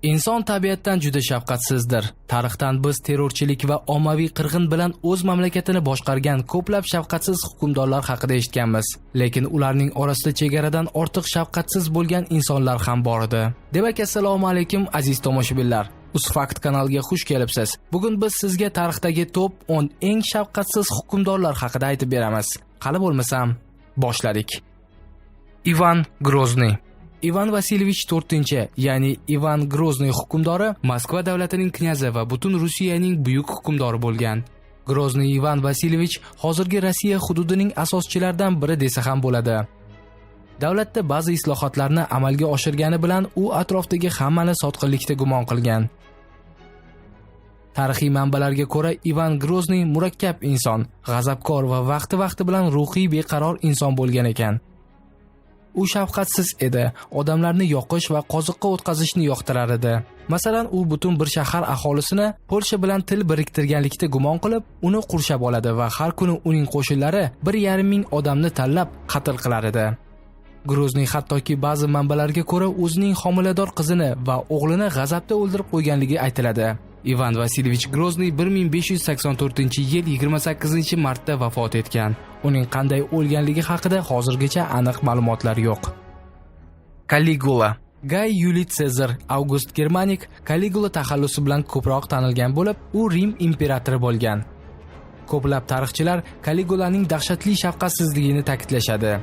Inson tabiatdan juda shafqatsizdir. Tarixdan biz terrorchilik va ommaviy qirg'in bilan o'z mamlakatini boshqargan ko'plab shafqatsiz hukmdorlar haqida eshitganmiz. Lekin ularning orasida chegaradan ortiq shafqatsiz bo'lgan insonlar ham bor edi. Demak, assalomu alaykum, aziz tomoshabinlar. Uzfakt kanaliga xush kelibsiz. Bugun biz sizga tarixdagi top 10 eng shafqatsiz hukmdorlar haqida aytib beramiz. Qali bo'lmasam, boshladik. Ivan Grozniy. Ivan Vasilyevich 4, ya'ni Ivan Grozniy hukmdori Moskva davlatining knyazi va butun Rossiyaning buyuk hukmdori bo'lgan. Grozniy Ivan Vasilyevich hozirgi Rossiya hududining asoschilaridan biri desa ham bo'ladi. Davlatda ba'zi islohotlarni amalga oshirgani bilan u atrofdagi hammani sotqinlikda gumon qilgan. Tarixiy manbalarga ko'ra, Ivan Grozniy murakkab inson, g'azabkor va vaqti-vaqti bilan ruhiy beqaror inson bo'lgan ekan. U shafqatsiz edi, odamlarni yoqish va qoziqqa o'tkazishni yoqtirar edi. Masalan, u butun bir shahar aholisini Polsha bilan til biriktirganlikda gumon qilib, uni qurshab oladi va har kuni uning qo'shinlari 1,5 ming odamni tanlab qatl qilar edi. Grozniy hattoki ba'zi manbalarga ko'ra o'zining homilador qizini va o'g'lini g'azabda o'ldirib qo'yganligi aytiladi. Ivan Vasilyevich Grozniy 1584-yil 28-martda vafot etgan. Uning qanday o'lganligi haqida hozirgacha aniq ma'lumotlar yo'q. Kaligula. Gay Yuliy Sezar Avgust Germanik Kaligula taxallusi bilan ko'proq tanilgan bo'lib, u Rim imperatori bo'lgan. Ko'plab tarixchilar Kaligulaning dahshatli shafqatsizligini ta'kidlashadi.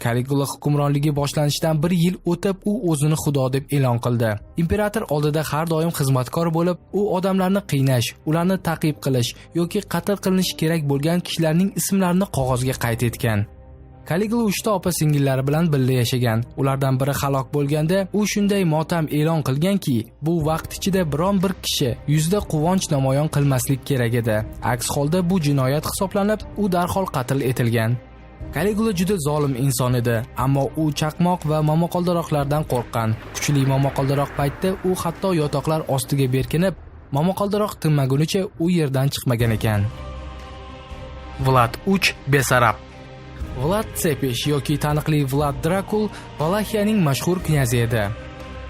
Kaligula hukmronligi boshlanishidan bir yil o'tib, u o'zini xudo deb e'lon qildi. Imperator oldida har doim xizmatkor bo'lib, u odamlarni qiynash, ularni ta'qib qilish yoki qatl qilinishi kerak bo'lgan kishilarning ismlarini qog'ozga qayd etgan. Kaligula uchta opa singillari bilan birga yashagan. Ulardan biri halok bo'lganda, u shunday motam e'lon qilganki, bu vaqt ichida biron bir kishi yuzida quvonch namoyon qilmaslik kerak edi. Aks holda bu jinoyat hisoblanib, u darhol qatl etilgan. Kaligula juda zolim inson edi, ammo u chaqmoq va momaqaldiroqlardan qo'rqqan. Kuchli momaqaldiroq paytda u hatto yotoqlar ostiga berkinib, momaqaldiroq tinmagunicha u yerdan chiqmagan ekan. Vlad 3 Besarab. Vlad Tsepish yoki taniqli Vlad Drakul Valaxiyaning mashhur knyazi edi.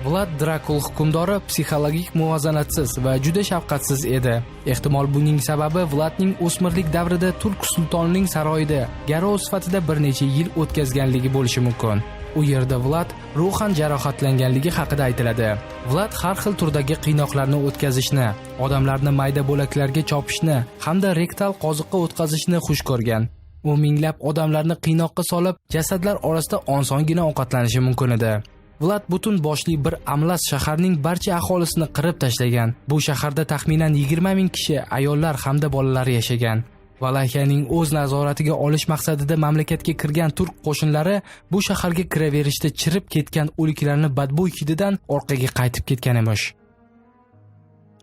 Vlad Drakul hukmdori psixologik muvozanatsiz va juda shafqatsiz edi. Ehtimol, buning sababi Vladning o'smirlik davrida turk sultonining saroyida garov sifatida bir necha yil o'tkazganligi bo'lishi mumkin. U yerda Vlad ruhan jarohatlanganligi haqida aytiladi. Vlad har xil turdagi qiynoqlarni o'tkazishni, odamlarni mayda bo'laklarga chopishni hamda rektal qoziqqa o'tkazishni xush ko'rgan. U minglab odamlarni qiynoqqa solib, jasadlar orasida osongina ovqatlanishi mumkin edi. Vlad butun boshli bir Amlas shaharning barcha aholisini qirib tashlagan. Bu shaharda taxminan 20 ming kishi, ayollar hamda bolalar yashagan. Valaxiyaning o'z nazoratiga olish maqsadida mamlakatga kirgan turk qo'shinlari bu shaharga kiraverishda chirib ketgan o'liklarni badbo'y hididan orqaga qaytib ketgan emish.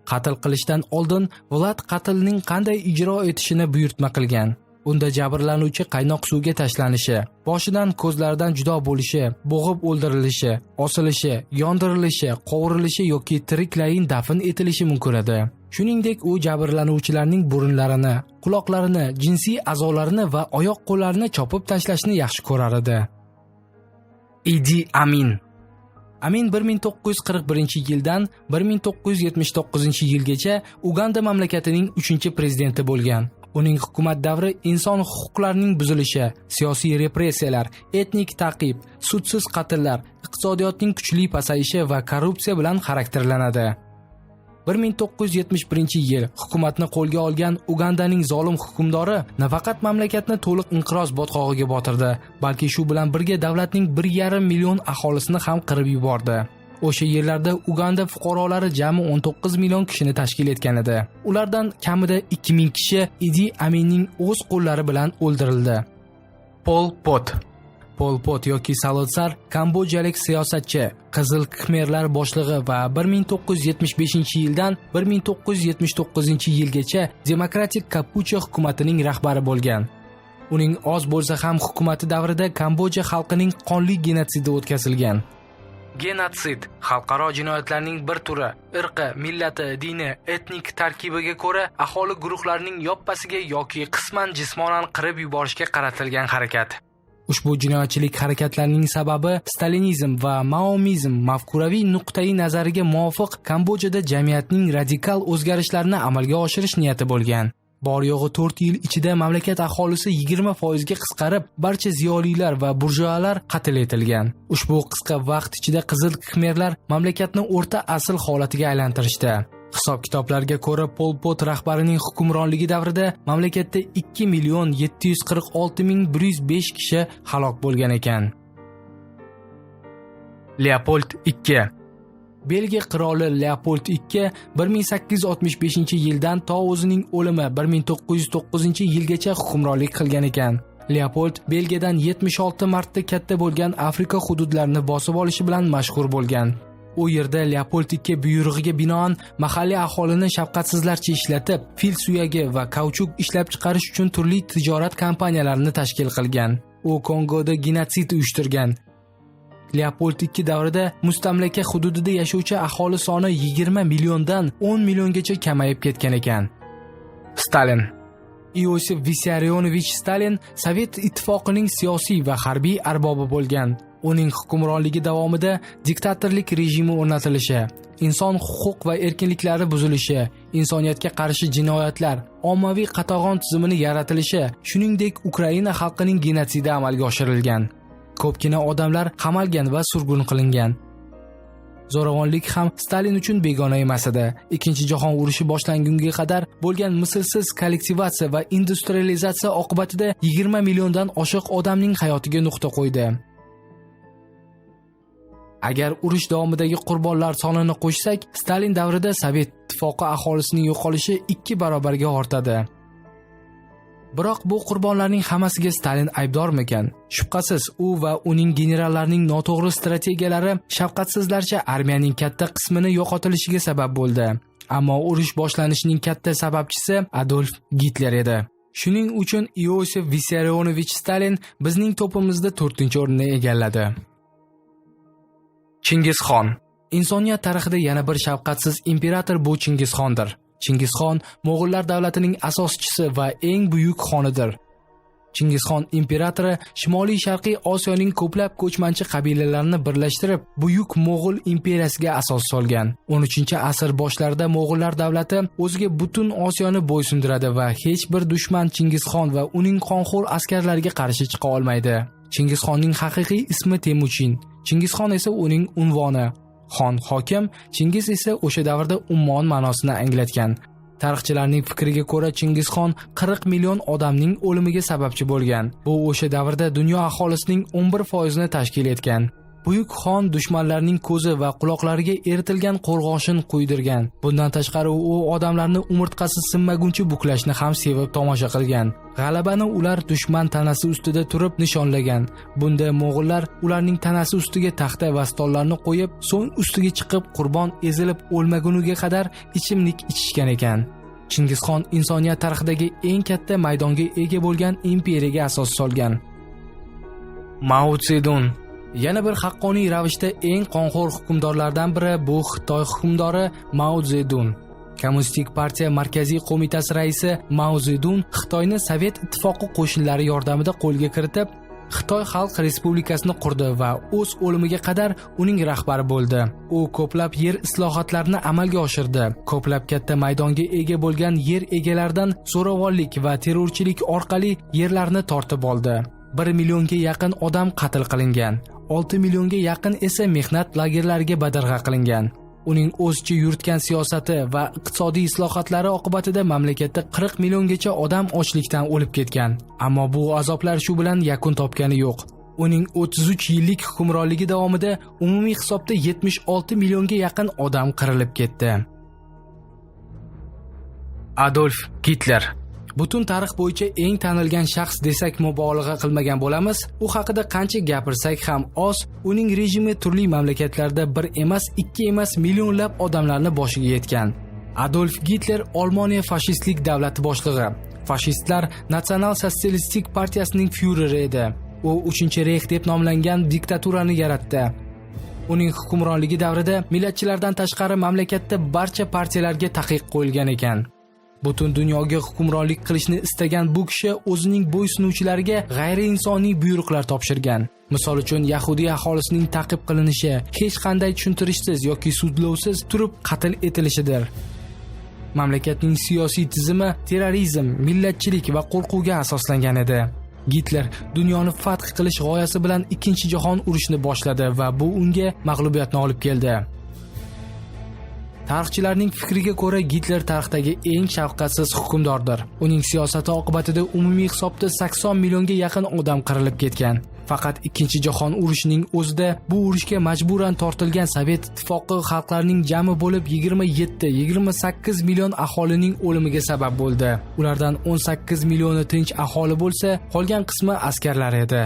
Qatl qilishdan oldin Vlad qatlning qanday ijro etishini buyurtma qilgan. Unda jabrlanuvchi qaynoq suvga tashlanishi, boshidan, ko'zlaridan judo bo'lishi, bo'g'ib o'ldirilishi, osilishi, yondirilishi, qovurilishi yoki tiriklayin dafn etilishi mumkin edi. Shuningdek, u jabrlanuvchilarning burunlarini, quloqlarini, jinsiy a'zolarini va oyoq qo'llarini chopib tashlashni yaxshi ko'rar edi. Idi Amin. Amin 1941-yildan 1979-yilgacha Uganda mamlakatining 3-prezidenti bo'lgan. Uning hukumat davri inson huquqlarining buzilishi, siyosiy repressiyalar, etnik ta'qib, sudsiz qatllar, iqtisodiyotning kuchli pasayishi va korrupsiya bilan xarakterlanadi. 1971-yil hukumatni qo'lga olgan Ugandaning zolim hukmdori nafaqat mamlakatni to'liq inqiroz botqog'iga botirdi, balki shu bilan birga davlatning 1,5 million aholisini ham qirib yubordi. O'sha yillarda Uganda fuqarolari jami 19 million kishini tashkil etgan edi. Ulardan kamida 2000 kishi Idi Aminning o'z qo'llari bilan o'ldirildi. Pol Pot. Pol Pot yoki Salot Sar kambodjalik siyosatchi, Qizil Khmerlar boshlig'i va 1975-yildan 1979-yilgacha Demokratik Kampuchiya hukumatining rahbari bo'lgan. Uning oz bo'lsa ham hukumati davrida Kambodja xalqining qonli genotsidi o'tkazilgan. Genotsid xalqaro jinoyatlarning bir turi, irqi, millati, dini, etnik tarkibiga ko'ra aholi guruhlarining yoppasiga yoki qisman jismonan qirib yuborishga qaratilgan harakat. Ushbu jinoyatchilik harakatlarining sababi stalinizm va maomizm mafkuraviy nuqtai nazariga muvofiq Kambodjada jamiyatning radikal o'zgarishlarini amalga oshirish niyati bo'lgan. Bor yo'g'i 4 yil ichida mamlakat aholisi 20% ga qisqarib, barcha ziyolilar va burjualar qatl etilgan. Ushbu qisqa vaqt ichida Qizil Khmerlar mamlakatni o'rta asl holatiga aylantirishdi. Hisob-kitoblarga ko'ra, Pol Pot rahbarining hukmronligi davrida mamlakatda 2 746 105 kishi halok bo'lgan ekan. Leopold II. Belgiya qiroli Leopold II 1865-yildan to o'zining o'limi 1909-yilgacha hukmronlik qilgan ekan. Leopold Belgiyadan 76 marta katta bo'lgan Afrika hududlarini bosib olishi bilan mashhur bo'lgan. U yerda Leopold II buyrug'iga binoan mahalliy aholini shafqatsizlarcha ishlatib, fil suyagi va kauchuk ishlab chiqarish uchun turli tijorat kompaniyalarini tashkil qilgan. U Kongoda genotsid uyushtirgan. Leopold II davrida mustamlaka hududida yashovchi aholi soni 20 milliondan 10 milliongacha kamayib ketgan ekan. Stalin. Iosif Vissarionovich Stalin Sovet Ittifoqining siyosiy va harbiy arbobi bo'lgan. Uning hukmronligi davomida diktatorlik rejimi o'rnatilishi, inson huquq va erkinliklari buzilishi, insoniyatga qarshi jinoyatlar, ommaviy qatag'on tizimini yaratilishi, shuningdek Ukraina xalqining genotsidi amalga oshirilgan. Ko'pgina odamlar qamalgan va surgun qilingan. Zo'ravonlik ham Stalin uchun begona emas edi. Ikkinchi jahon urushi boshlangunga qadar bo'lgan mislsiz kollektivatsiya va industrializatsiya oqibatida 20 milliondan oshiq odamning hayotiga nuqta qo'ydi. Agar urush davomidagi qurbonlar sonini qo'shsak, Stalin davrida Sovet Ittifoqi aholisining yo'qolishi 2 barobarga ortadi. Biroq bu qurbonlarning hammasiga Stalin aybdormikan? Shubhasiz, u va uning generallarining noto'g'ri strategiyalari shafqatsizlarcha armiyaning katta qismini yo'qotilishiga sabab bo'ldi. Ammo urush boshlanishining katta sababchisi Adolf Gitler edi. Shuning uchun Iosif Vissarionovich Stalin bizning topimizda 4-o'rinni egalladi. Chingizxon. Insoniyat tarixida yana bir shafqatsiz imperator bu Chingizxondir. Chingizxon Mo'g'ullar davlatining asoschisi va eng buyuk xonidir. Chingizxon imperatori Shimoliy Sharqiy Osiyoning ko'plab ko'chmanchi qabilalarini birlashtirib, buyuk Mo'g'ul imperiyasiga asos solgan. 13-asr boshlarida Mo'g'ullar davlati o'ziga butun Osiyoni bo'ysundiradi va hech bir dushman Chingizxon va uning qonxo'r askarlariga qarshi chiqa olmaydi. Chingizxonning haqiqiy ismi Temuchin. Chingizxon esa uning unvoni. Xon hokim, Chingiz esa o'sha davrda ummon ma'nosini anglatgan. Tarixchilarning fikriga ko'ra, Chingizxon 40 million odamning o'limiga sababchi bo'lgan. Bu o'sha davrda dunyo aholisining 11% ni tashkil etgan. Buyuk xon dushmanlarning ko'zi va quloqlariga eritilgan qo'rg'oshin quydirgan. Bundan tashqari u odamlarni umurtqasi sinmaguncha buklashni ham sevib tomosha qilgan. G'alabani ular dushman tanasi ustida turib nishonlagan. Bunda mo'g'ullar ularning tanasi ustiga taxta va stollarni qo'yib, so'ng ustiga chiqib qurbon ezilib o'lmaguniga qadar ichimlik ichishgan ekan. Chingizxon insoniyat tarixidagi eng katta maydonga ega bo'lgan imperiyaga asos solgan. Mao Zedun. Yana bir haqqoniy ravishda eng qonxo'r hukmdorlardan biri bu Xitoy hukmdori Mao Zedun. Kommunistik partiya markaziy qo'mitasi raisi Mao Zedun Xitoyni Sovet Ittifoqi qo'shinlari yordamida qo'lga kiritib, Xitoy Xalq Respublikasini qurdi va o'z o'limiga qadar uning rahbari bo'ldi. U ko'plab yer islohotlarini amalga oshirdi. Ko'plab katta maydonga ega bo'lgan yer egalaridan zo'ravonlik va terrorchilik orqali yerlarni tortib oldi. 1 millionga yaqin odam qatl qilingan. 6 millionga yaqin esa mehnat lagerlariga badarg'a qilingan. Uning o'zicha yuritgan siyosati va iqtisodiy islohotlari oqibatida mamlakatda 40 milliongacha odam ochlikdan o'lib ketgan. Ammo bu azoblar shu bilan yakun topgani yo'q. Uning 33 yillik hukmronligi davomida umumiy hisobda 76 millionga yaqin odam qirilib ketdi. Adolf Gitler. Butun tarix bo'yicha eng tanilgan shaxs desak mubolag'a qilmagan bo'lamiz. U haqida qancha gapirsak ham oz. Uning rejimi turli mamlakatlarda bir emas, ikki emas, millionlab odamlarni boshiga yetgan. Adolf Gitler Olmoniya fashistlik davlati boshlig'i, fashistlar Natsional sotsialistik partiyasining fyureri edi. U 3-reyx deb nomlangan diktaturani yaratdi. Uning hukmronligi davrida millatchilardan tashqari mamlakatda barcha partiyalarga taqiq qo'yilgan ekan. Butun dunyoga hukmronlik qilishni istagan bu kishi o'zining bo'ysunuvchilariga g'ayriinsoniy buyruqlar topshirgan. Misol uchun, yahudiy aholisining ta'qib qilinishi, hech qanday tushuntirishsiz yoki sudlovsiz turib qatl etilishidir. Mamlakatning siyosiy tizimi terrorizm, millatchilik va qo'rquvga asoslangan edi. Gitler dunyoni fath qilish g'oyasi bilan Ikkinchi jahon urushini boshladi va bu unga mag'lubiyatni olib keldi. Tarixchilarning fikriga ko'ra, Gitler tarixdagi eng shafqatsiz hukmdordir. Uning siyosati oqibatida umumiy hisobda 80 millionga yaqin odam qirilib ketgan. Faqat Ikkinchi jahon urushining o'zida bu urushga majburan tortilgan Sovet ittifoqi xalqlarining jami bo'lib 27-28 million aholining o'limiga sabab bo'ldi. Ulardan 18 millioni tinch aholi bo'lsa, qolgan qismi askarlar edi.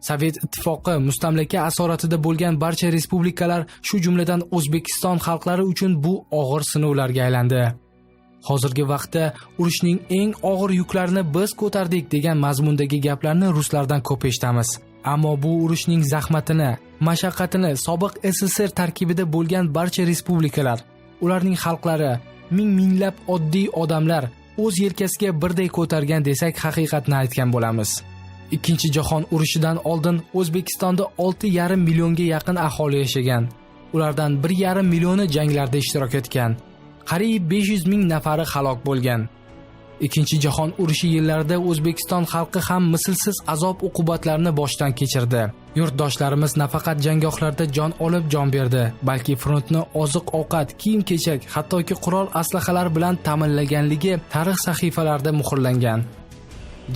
Sovet ittifoqi mustamlaka asoratida bo'lgan barcha respublikalar, shu jumladan O'zbekiston xalqlari uchun bu og'ir sinovlarga aylandi. Hozirgi vaqtda urushning eng og'ir yuklarini biz ko'tardik degan mazmundagi gaplarni ruslardan ko'p eshitamiz. Ammo bu urushning zahmatini, mashaqqatini sobiq SSSR tarkibida bo'lgan barcha respublikalar, ularning xalqlari, ming minglab oddiy odamlar o'z yelkasiga birday ko'targan desak haqiqatni aytgan bo'lamiz. Ikkinchi jahon urushidan oldin O'zbekistonda 6,5 millionga yaqin aholi yashagan. Ulardan 1,5 millioni janglarda ishtirok etgan. Qariyb 500 ming nafari halok bo'lgan. Ikkinchi jahon urushi yillarida O'zbekiston xalqi ham mislsiz azob-uqubatlarni boshdan kechirdi. Yurtdoshlarimiz nafaqat janggohlarda jon olib jon berdi, balki frontni oziq-ovqat, kiyim-kechak, hattoki qurol aslahalar bilan ta'minlaganligi tarix sahifalarida muhrlangan.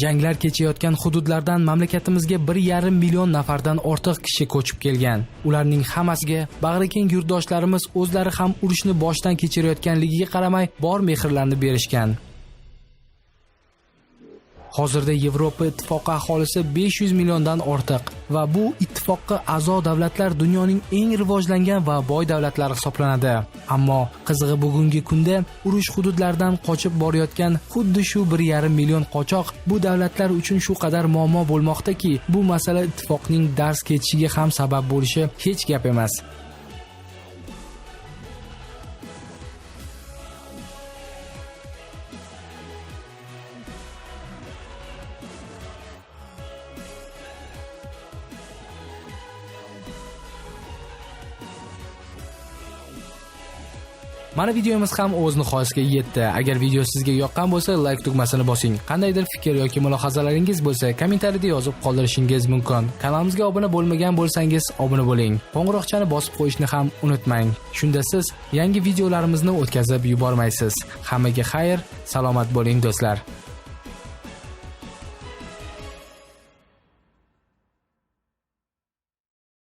Janglar kechayotgan hududlardan mamlakatimizga 1,5 million nafardan ortiq kishi ko'chib kelgan. Ularning hammasiga bag'rikeng yurtdoshlarimiz o'zlari ham urushni boshdan kechirayotganligiga qaramay bor mehrlarni berishgan. Hozirda Yevropa ittifoqi aholisi 500 milliondan ortiq va bu ittifoqqa a'zo davlatlar dunyoning eng rivojlangan va boy davlatlari hisoblanadi. Ammo qizig'i bugungi kunda urush hududlaridan qochib borayotgan xuddi shu 1,5 million qochoq bu davlatlar uchun shu qadar muammo bo'lmoqdaki, bu masala ittifoqning dars ketishiga ham sabab bo'lishi hech gap emas. Mana videomiz ham o'z nihoyasiga yetdi. Agar video sizga yoqqan bo'lsa, like tugmasini bosing. Qandaydir fikr yoki mulohazalaringiz bo'lsa, kommentariyada yozib qoldirishingiz mumkin. Kanalimizga obuna bo'lmagan bo'lsangiz, obuna bo'ling. Qo'ng'iroqchani bosib qo'yishni ham unutmang. Shunda siz yangi videolarimizni o'tkazib yubormaysiz. Hammaga xayr, salomat bo'ling do'stlar.